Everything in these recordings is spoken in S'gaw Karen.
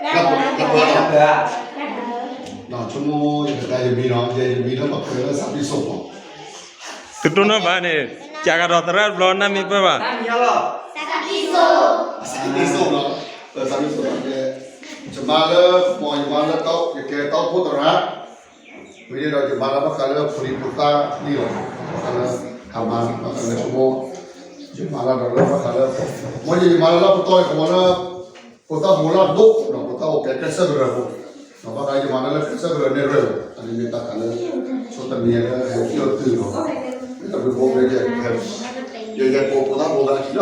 လၢပှၤလၢပှၤလၢပှၤ ဆိကမိၣ်ယကတဲယမံၤနီၤ, ယဲယမံၤလၢပှၤလၢစးပံစိၣ်မး, သုတိၢ်နီၣ်ဘၣ်န့ၣ်, ကးကဒီးသရၣ်တဘျီနၢ်မ့ၢ်ပၢၢ်ဘၣ်, စးပံစိၣ်, စးပံစိၣ်နီၤ, စးပံစိၣ်, ယမါလၢ ယမါလၢ ယကဲတီခိၣ်သရၣ်, ဝံၤန့ၣ်ဒီးယမါလၢဘၣ်ဃးလၢဖိလံၤဖိသၣ်န့ၣ်လီၤ, ဘၣ်ဃးလၢ ဟးမၤ ဘၣ်ဃးလၢဆိကမိၣ်, ယမါလၢဒီးလၢဘၣ်ဃးလၢ မ်ယမါလၢလၢပတီၢ်န့ၣ် ကမီၤလၢ ဖိသၣ်ဖိလၢအဒိၣ်ဒီး ဖိသၣ်အိၣ်ကဲကျဲးစၢးကရၢဖိ, ဒီးဘၣ်ဃးယမါလၢလၢကျဲးစၢးကရၢန့ၣ်ရၢၢ်လီၤ, အန့ၣ်မ့ၢ်တၢ်ဃးလၢ ဆိတမံၤလၢဟဲက့ၤအီၤတုၤလီၤ, မ့ၢ်တၢ်ဘျုးဖိမ့ၢ်ယဲ, ယဲယဲဖိဖိသၣ်ဖိသၣ်ခံလီၤ.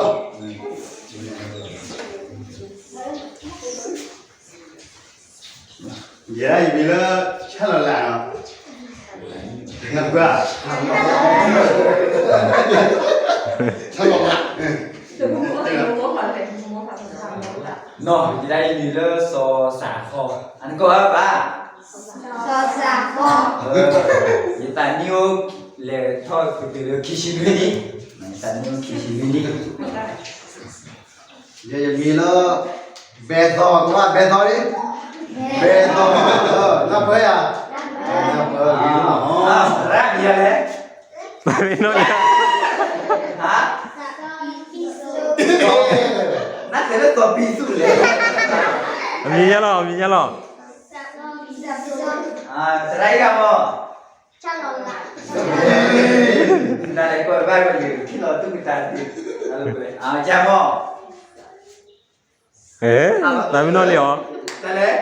ယဲဒၣ်ယမံၤလၢ ဆၣ်လီၤလးနီၤ, နကွၢ်, ဆၣ်လီၤလး, နီၤ, ယဒၣ်ယမံၤလၢစီၤစးခီ, အနကီၢ်ဘၣ်, စီၤစးခီ, ယသးနံၣ်အိၣ်လဲၤထီၣ်ကတုၤလၢခံဆံလွံၢ်နံၣ်, ယသးနံၣ်အိၣ်ခံဆံလွံၢ်နံၣ် ယဲယမံၤလၢ ဘဲသီ, ကဘၣ်ဘဲသီလံ, ဘဲသီ, နၢ်ပၢၢ်ယၤ, နၢ်ပၢၢ်, သရၣ်မံၤယၤလဲၣ်, သရၣ်မံၤယၤလဲၣ်, နၢ်ပၢၢ်လၢသီပံသူၣ်လဲၣ်, အမံၤယၤလီၤ, အမံၤယၤလီၤ, သရၣ်အံၤဂၤမီၢ် တၢ်လဲၤကွၢ်ဘၣ်ကီး ယထံၣ်လီၤသူၣ်ကတၢၢ်သ့, ကၢ်မီၢ်, သးမံနီၣ်လံအီၤ, တၢ်လဲၣ်,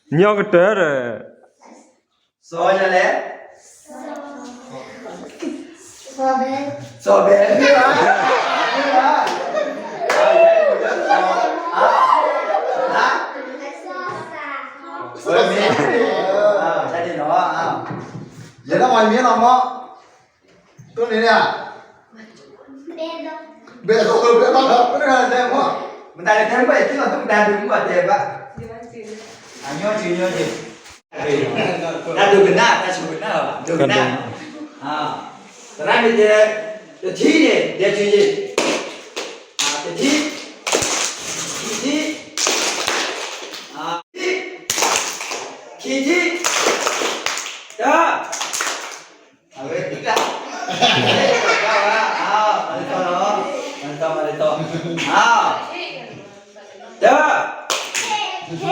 ညီကတၢၢ်ဒီး, စီၤယၤလဲၣ်, စီၤဘဲ, စီၤဘဲ, မ့ၢ်ဘၣ်, မ့ၢ်ဘၣ်, စီၤဘဲ, တၢ်န့ၣ်နီၤ, ယဲဒၣ်မၤမံနီၤမီၢ်, တိၢ်န့ၣ်န့ၣ်ဧါ, ဘဲဒိၣ်, ဘဲဒိၣ်, ဘဲဒိၣ်, မတၤလဲၣ်တဲမီၢ်, မတၤလဲၣ်တဲမီၢ် ယထံၣ်လီၤသူၣ်ကတၢၢ်ဒုးမူအတဲဘၣ်, အညီထံညီထံ, တၢ်ဒိကနၣ် တၢ်ဆိကနၣ်လီၤဘၣ်, ဒိကနၣ်, သရၣ်မ့ၢ်တဲ, တထံၣ်န့ၣ် ဒဲးထံၣ်ယ့ၣ်, တထံၣ်, ခံထံၣ်, ခံထံၣ်, တၢ် အဝဲတၢ်, မၤလၢတီလီၤ, မၤလၢတီ, မၤလၢတီ, တၢ်,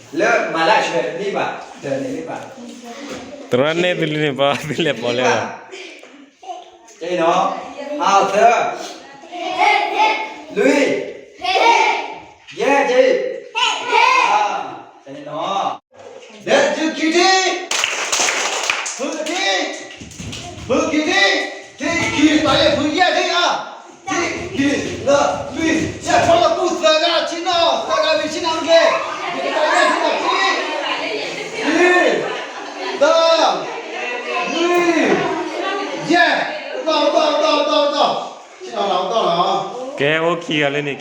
လၢမၤလၢအဆၢန့ၣ်ဘၣ်, တၢ်န့ၣ်ဘၣ်, သရၣ်န့ၣ်သုလံန့ၣ် ပှၤသုလဲၤပိာ်လဲၣ်ဘၣ်, ကဲနီၤ, အသၢ, လွံၢ်, ယဲၢ်, ကဲနီၤ ဒဲးတထံၣ်, ခံထံၣ်, ဖုတထံၣ်, ဖုခံထံၣ်, ထံၣ်ခံ, ပှၤယဲၢ်ဖုယဲၢ်ထံၣ်ဧါ, ထံၣ်ခံ, လၢ, လွံၢ်, ယဲၢ်ထီၣ်လီၤကူၣ်သၢဂၤဆံနီၤ, သၢဂၤဝံၤဆံနီၤတက့ၢ်, ယကပှၤယဲၢ်ထံၣ်နီၤ, ထံၣ်, လွံၢ်, သၢ, လွံၢ်, ယဲၢ်, ပတီၢ်, ပတီၢ်, ပတီၢ်, ပတီၢ်, ပတီၢ်, ဆံနီၤလီၤ, ပတီၢ်လီၤ. ကဲအိၣ်ခံဂၤလၢန့ၣ်ခံဂၤ,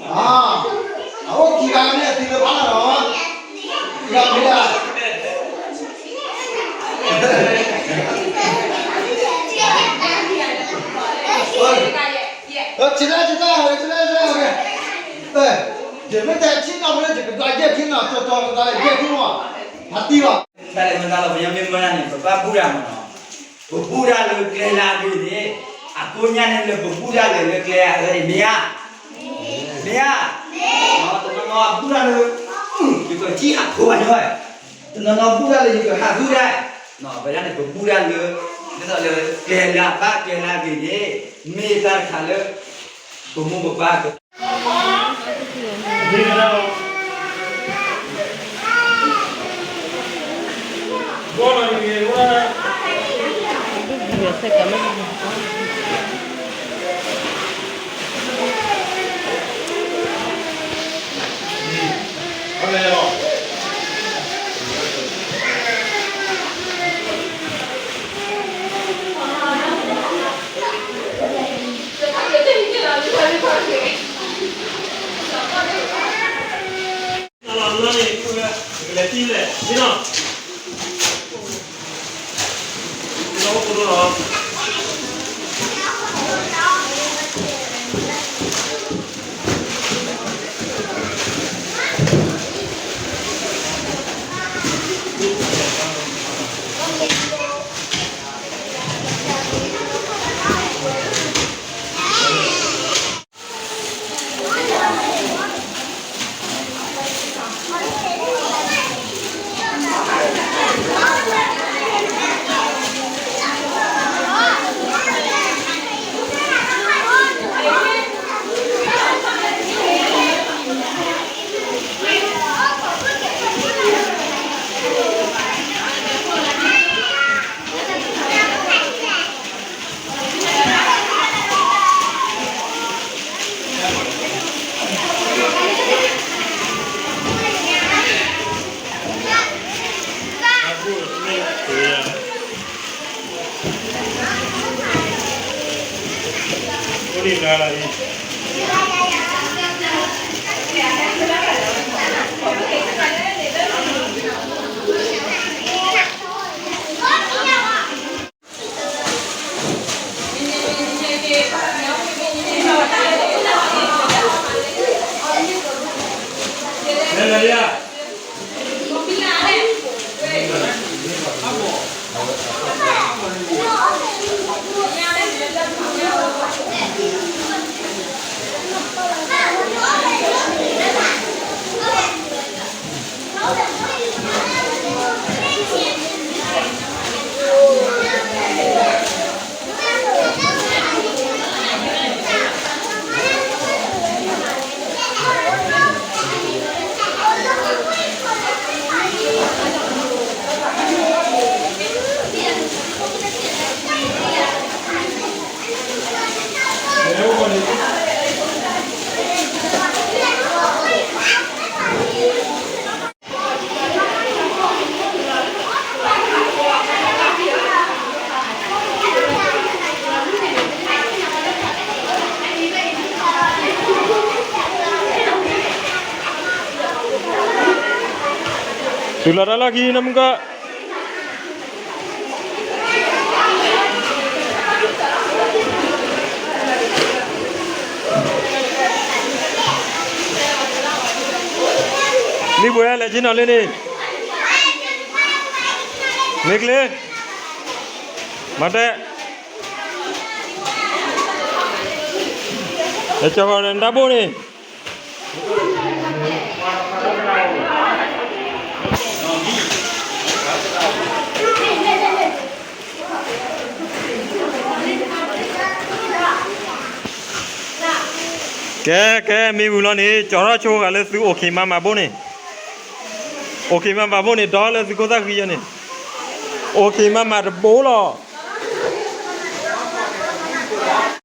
အအိၣ်ခံဂၤန့ၣ် အသံလၢဖးလီၤ, ခံဂၤမ့ၢ်ဒၣ်, ဆံးတၢ်, ဆံးတၢ်, ဆံးတၢ်, ယမ့ၢ်တဲဆံးနီၤ မ့ၢ်လၢယကဒွးယဲၢ်ထံနီၤ, ကၠီကၠီကဒွးယဲၢ်ထံမး, မၤတံၢ်ဘၣ်. တၢ်လဲၤမတၤလီၤ ပညီမ့ၢ်မၢန့ၣ် ပဘၣ်ဘူၣ်တၢ်မးနီၤ, ပဘူၣ်တၢ်လၢကျဲလၢအဂ့ၤန့ၣ်, အကိးညါန့ၣ်လၢပဘူၣ်တၢ်လၢကျဲအအၢန့ၣ် မ့ၢ်ဧါ, မ့ၢ်ဧါ, တနီၤနီၤဘူၣ်တၢ်လၢ ယကထံၣ်အဖိဘၣ်ညီ, တနီၤနီၤဘူၣ်တၢ်လၢယကဟးဘူၣ်တၢ်, ဝဲဒၣ်န့ၣ် ပဘူၣ်တၢ်လၢ, ဒ်သိးလၢကျဲလၢအဘၣ်ကျဲလၢအဂ့ၤန့ၣ်, မ့ၢ်တၢ်တခါလၢ ပမိၢ်ပပၢ်က တုၤလီၤတၢ်လီၢ်ခံ နမုၢ်ကီၢ် လံာ်ဘှဲလဲၤဆ့ၣ်နီၤလံန့ၣ်, မ့ၢ်ကျ့, မၤတဲ, ကၠီၤဃီၤနတၢ်ဘိၣ်န့ၣ် ကဲ ကဲ မ့ၢ်ဝံၤလီၤန့ၣ် ကၠီၤထီၣ်ဆိဂၤလၢသုအိၣ်ခ့မၤမၤဘိၣ်န့ၣ်, အိၣ်ခ့မၤမၤဘိၣ်န့ၣ် ဒီးလၢသုခိၣ်သၣ်ဃံယဲန့ၣ်, အိၣ်ခ့မၤမၤတဘိလီၤ.